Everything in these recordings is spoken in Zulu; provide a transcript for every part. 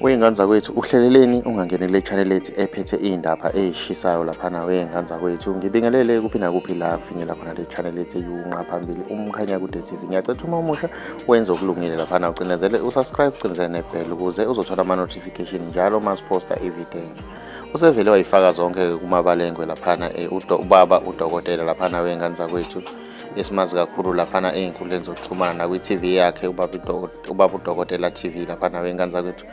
Wey'ngane zakwethu uhleleleni ungangeni kule channel ethi ephethe iy'ndaba ey'shisayo laphana wey'ngane zakwethu. Ngibingelele kuphi nakuphi la kufinyela khona le channel ethi yunqa phambili uMkhanyakude TV. Ngiyacela uma umusha wenze okulungile laphana ucinezele usubscribe ucinezele nebell ukuze uzothola ama-notification njalo uma siposta ividiyo entsha. Usevele wayifaka zonke kumabalengwe laphana ubaba udokotela laphana wey'ngane zakwethu esimazi kakhulu laphana ey'nkundleni zokuxhumana nakwi-TV yakhe ubaba uDokotela TV laphana wey'ngane zakwethu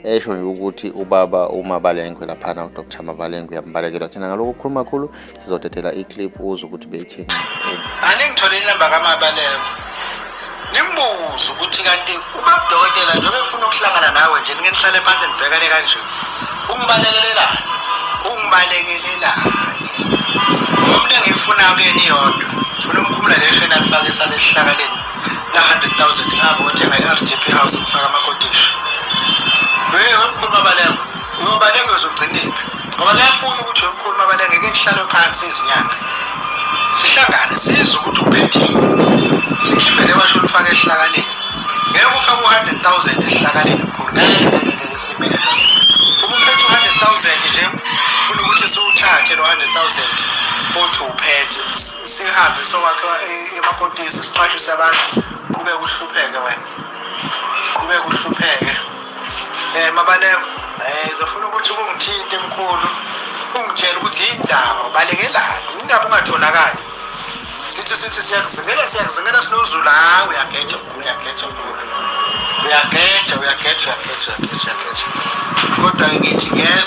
esho nje ukuthi ubaba uMabalengwe laphana uDr Mabalengwe uyambalekela. Thina ngalokhu ukukhuluma kakhulu sizodedela iclip uzwe ukuthi beyithini. Aningithole inamba kaMabalengwe nimbuze ukuthi kanti ubaba udokotela njengoba efuna ukuhlangana nawe nje nike nihlale phansi nibhekane kanje ungibalekelelani ungibalekelelani umuntu engiyifuna kuyena iyodwa funa umkhumula le shena alifake esale esihlakaleni la-100,000 ngihamba ngothenga i-RGP house ngifake amakotishi. Hey wemkhulu Mabalengwe, uyobaleka uyozogciniphi? Ngoba kuyafuna ukuthi wemkhulu Mabalengwe ngeke kuhlalwe phansi izinyanga. Sihlangane sizwe ukuthi uphethile. Sikhiphe le washo ulifake esihlakaleni. Ngeke ufake u-100,000 esihlakaleni mkhulu. Ngeke ngeke ngeke simele lokho. Uma uphethe u-100,000 nje funa ukuthi siwuthathe lo 100,000 othi uphethe sihambe sokwakhe emakotisi siqashise abantu qhubeka uhlupheke wena qhubeka uhlupheke um mabaleko um zofuna ukuthi kungithinte mkhulu ungitshele ukuthi yindaba ubalekelani indaba ungatholakali sithi sithi siyakuzingela siyakuzingela sinozulu hawu uyageja mkhulu uyageja mkhulu uyageja uyageja uyageja uyageja uyageja kodwa ngithi ngiyezwa.